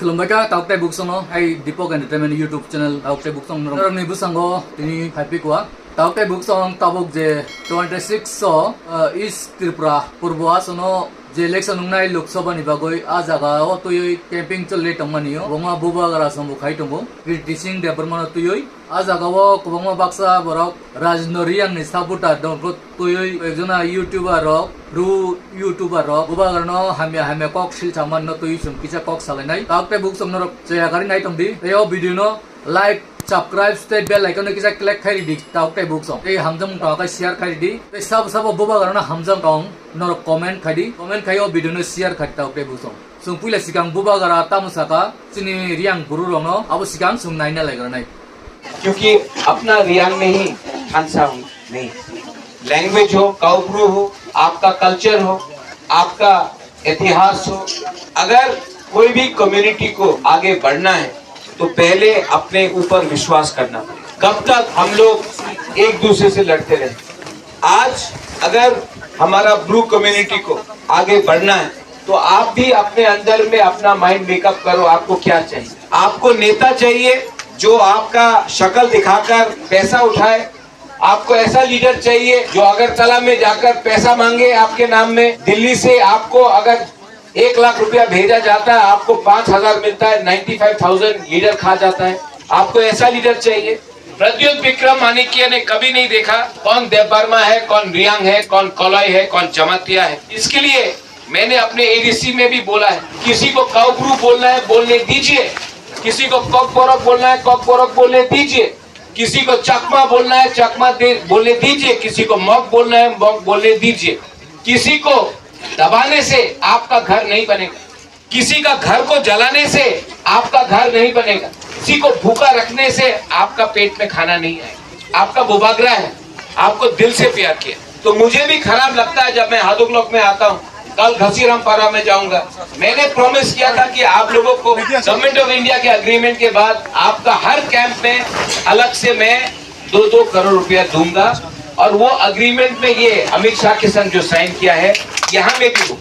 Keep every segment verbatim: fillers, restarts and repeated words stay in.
Khulumbai kha, tabuk tei bukchangno, hai Deepak Entertainment YouTube channel, tabuk tei bukchang norok, norokni bwskango tini haiphikwa. Tabuk tei bukchang tabuk je twenty six o, uh, East Tripura Purbo Asono je election wngnai Lok Sabha ni bagwi, a jaga o twiwi camping choli tongmani o, kwbangma bubagra samung khai tongo, Kriti Singh Debbarma no twiwi. A jaga o kwbangma baksa borok Rajendra Reang ni supporter dongkho twiwi, ekjona YouTuber rok, Bru YouTuber rok, bubagra no hamya hamya kok silsa manno twiwi chwng kisa kok salainai. Tabuk tei bukchang norok chaya gari nai tongdi. Tei o video no like, subscribe tei bell icon no kisa click khai ridi. Tabuk tei bukchang tei hamjakmung tong khe share khai ridi. Tei sabo sabo bubagra no hamjakmung norok comment khai di. Comment khai o video no share khai di tabuk tei bukchang. Chwng puila sikang bubagra tamo saka chini Reang buru rokno abo sikang chwng naina laigra nai. क्योंकि अपना रियांग में ही खानसा नहीं, लैंग्वेज हो, काउब्रू हो, आपका कल्चर हो, आपका इतिहास हो, अगर कोई भी कम्युनिटी को आगे बढ़ना है तो पहले अपने ऊपर विश्वास करना पड़ेगा। कब तक हम लोग एक दूसरे से लड़ते रहे? आज अगर हमारा ब्रू कम्युनिटी को आगे बढ़ना है तो आप भी अपने अंदर में अपना माइंड मेकअप करो, आपको क्या चाहिए। आपको नेता चाहिए जो आपका शक्ल दिखाकर पैसा उठाए। आपको ऐसा लीडर चाहिए जो अगरतला में जाकर पैसा मांगे आपके नाम में। दिल्ली से आपको अगर एक लाख रुपया भेजा जाता है, आपको पाँच हजार मिलता है, नाइन्टी फाइव थाउजेंड लीडर खा जाता है। आपको ऐसा लीडर चाहिए। प्रद्युत विक्रम माणिक्य ने कभी नहीं देखा कौन देववर्मा है, कौन रियांग है, कौन कलई है, कौन जमातिया है। इसके लिए मैंने अपने एडीसी में भी बोला है, किसी को काउब्रू बोलना है बोलने दीजिए, किसी को कॉकबोरोक बोलना है कॉकबोरोक बोलने दीजिए, किसी को चकमा बोलना है चकमा दे, बोलने दीजिए, किसी को मग बोलना है मग बोलने दीजिए। किसी को दबाने से आपका घर नहीं बनेगा, किसी का घर को जलाने से आपका घर नहीं बनेगा, किसी को भूखा रखने से आपका पेट में खाना नहीं आएगा। आपका बुबागरा है, आपको दिल से प्यार किया। तो मुझे भी खराब लगता है जब मैं हादुकलोक में आता हूँ। कल घसीराम पारा में जाऊंगा। मैंने प्रॉमिस किया था कि आप लोगों को गवर्नमेंट ऑफ इंडिया के अग्रीमेंट के बाद आपका हर कैंप में अलग से मैं दो दो करोड़ रुपया दूंगा। और वो अग्रीमेंट में ये अमित शाह के संग जो साइन किया है, यहाँ में भी हो।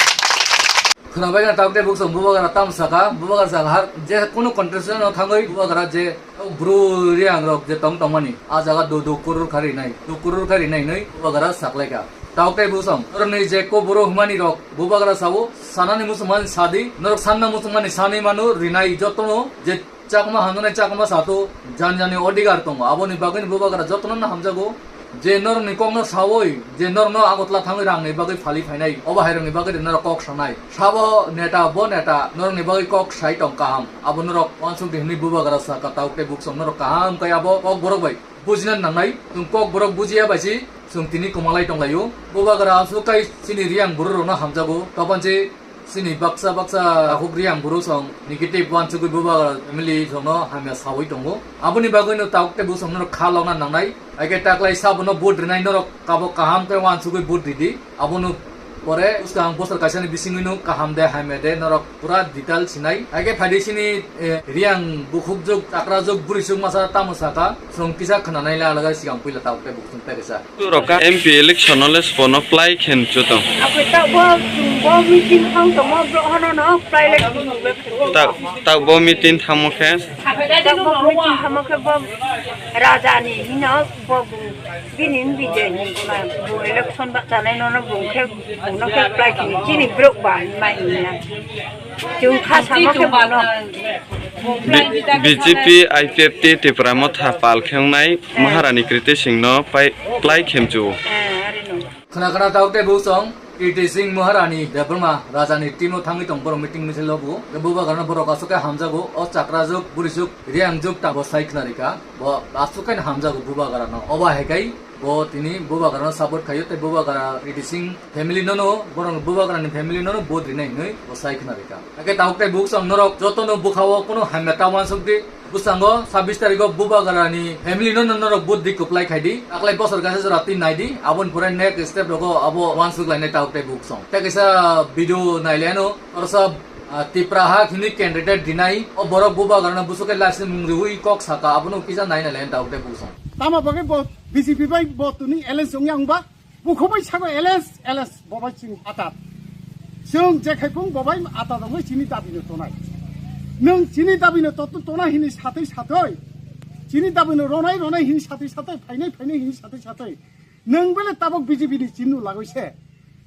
Khwnabai na tabuk tei bukchang bubagra tam saka, bubagra saka har je kunu contestant no thangwi bubagra je bru Reang rok je tong tongmani, a jaga do do kurur khari nai, do kurur khari nai nai bubagra saklaika. Tabuk tei bukchang, norokni je ko buru hwnmani rok bubagra sao, sanani muchungmani sadi, norok sanna muchungmani sani manu rinai jotono je Chakma hamjaknai chakma sato jani jani odhikar tongo, aboni bagwino bubagra jotono no hamjago. Je norokni kokno sawi, je norokno Agartala thangwi rangni bagwi phali phainai, obo hairokni bagwi norok kok sanai. Sabo neta, bo neta, norokni bagwi kok sai tong kaham. Abo norok uansuk di hwnwi bubagra saka tabuk tei bukchang norok kaham khe abo kokborok bai bujina nangnai. Chwng kokborok bujiya bai se chwng tini kwmalai tonglaio. Bubagra aswk kai chini Reang buru rokno hamjago, topan se Chini baksa baksa takhuk Reang buru song negative uansugwi bubagra family songno hamya sawi tongo. Aboni bagwino tabuk tei bwsongno kha lokna nangnai. Haikhe taklai sabono vote rinai norok kabo kaham khe uansugwi vote ridi. Abono pore bwskang bosor kaisani bisingwino kaham de hamya de norok pura detail sinai. Haikhe phaidi chini, eh, Reang bukhukjwk, chakrajwk, buriswk masa tamo saka. Chwng kisa khwnanai le alaga sigang puila tabuk tei bukhuk chwng tei kisa. Rok ka M P election o le sbono plai khe mchu tong. Akoi ta bo, bo meeting thang tongmo bro hano no plai le. Tak, tak bo meeting thangmo khe. Tak bo meeting thangmo khe bo raja ni hino bo bini bijay ni ma bo election ba chanai no no bo khe bo no khe plai khe chini bro ba mai ni na. Chwng kha samo khe bo no. B-, B J P I P F T Tipra Motha pal khe wngnai Maharani Kriti Singh no pai-, plai khe mchu. Khwna khwna tabuk tei bwsong Kriti Singh Maharani Debbarma raja ni team o thangwi tong borok meeting misil o bo. Bubagra no borok aswk khe hamjago, o chakrajwk, burijwk, Reangjwk ta bo sai khwna rikha. Bo aswk khe hamjago bubagra no. Obo hai khai Bo tini bubagrano support khaio tei bubagra Kriti Singh family nono, borok bubagrani family nono vote rinai hinwi bo sai khwna rikha. Hakhe tabuk tei bukchang norok jotono bwkhao kunu hamya ta uansuk di. Bwskango sabbish tarikho bubagrani family nono norok vote di kwplai khai di. Taklai bosor kaisa jora twi nai di. Aboni pore next step rogo abo uansuk lainai tabuk tei bukchang. Tei kaisa video nai le ano, oro sa, ah, Tipra ha hwnwi candidate rinai. O borok bubagrano bwswk khe last ni mung riwi kok saka abono kisa nai nai le tabuk tei bukchang. Tamo bagwi bo B J P bai bo tini alliance wngya wngba? Bukhuk bai sago alliance, alliance bo bai chini atat. Chwng je khai phung bo bai atat wngwi chini dabi no tonai. Nwng chini dabino totno tona hini satwi satwi, chini dabino ronai ronai hini satwi satwi, phainai phainai hini satwi satwi, nwng bele tabuk B J P ni chini lagoi se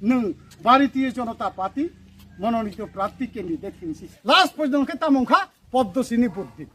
nwng Bharatiya Janata Party mononito prarthi candidate hini si last pojjonto khe tamo wngkha Poddo sini buddhi.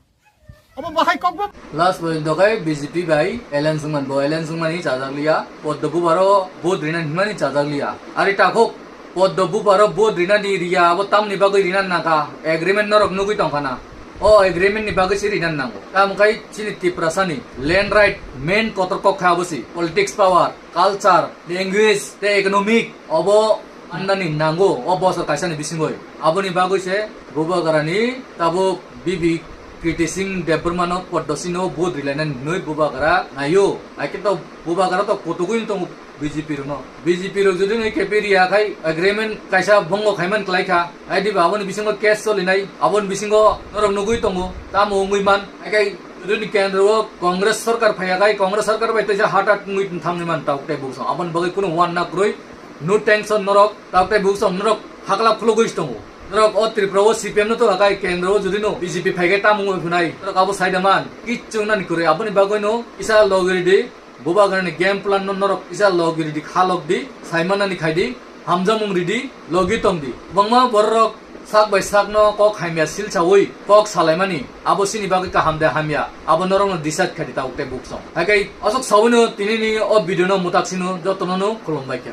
Abo bahai kokbo. Last point dokai B J P bai alliance wngman bo alliance wngmani chajak liya. Poddo bubaro vote rina hinmani chajak liya. Ari takhuk Poddo bubaro vote rina di riya abo tamni bagwi rina naka agreement norok nugwi tongkhana. O agreement ni bagwi se rina nango. Tam khai chini Tiprasani land right main kotor kok kha abo si politics power, culture, language, tei economic obo mannani nango o bosor kaisani bisingoi. Aboni bagwi se Bubagrani tabuk B B Kriti Singh Debbarmano Poddo sino vote rilainani hinwi Bubagra naio. Haikhe to Bubagra to kotugwi tongo B J P rokno. B J P rok jodi no K P riya khai agreement kaisa bongo khaiman klaikha. Haidi ba aboni bisingo case solinai. Aboni bisingo norok nugwi tongo. Tamo wngwi man. Haikhai jodi ni kendro o Congress sarkar phaiya khai Congress sarkar bai teisa hatat wngwi thamni man tabuk tei buksong. Aboni bagwi kunu wanna kwrwi. No tension norok, tabuk tei buksong norok hakla khulugwi tongo. Norok o Tripura o C P M no to hakai kendro o jodi no B J P phaigai tamung oi phunai. Norok abo saida man, kichung nani kwrwi aboni bagwi no isa logiri di, Bubagrani game plan no norok isa logiri di, khalok di, saimanani khai di, hamjamung ridi, logi tong di. Bangma bororok sak bai sak no kok hamya silsawi, kok salaimani, abo sini bagwi kaham de hamya, abo norok no decide khai di tabuk tei buksong. Haikhai asok sawino tini ni o video no mutak sino jotono no khulumbai kha.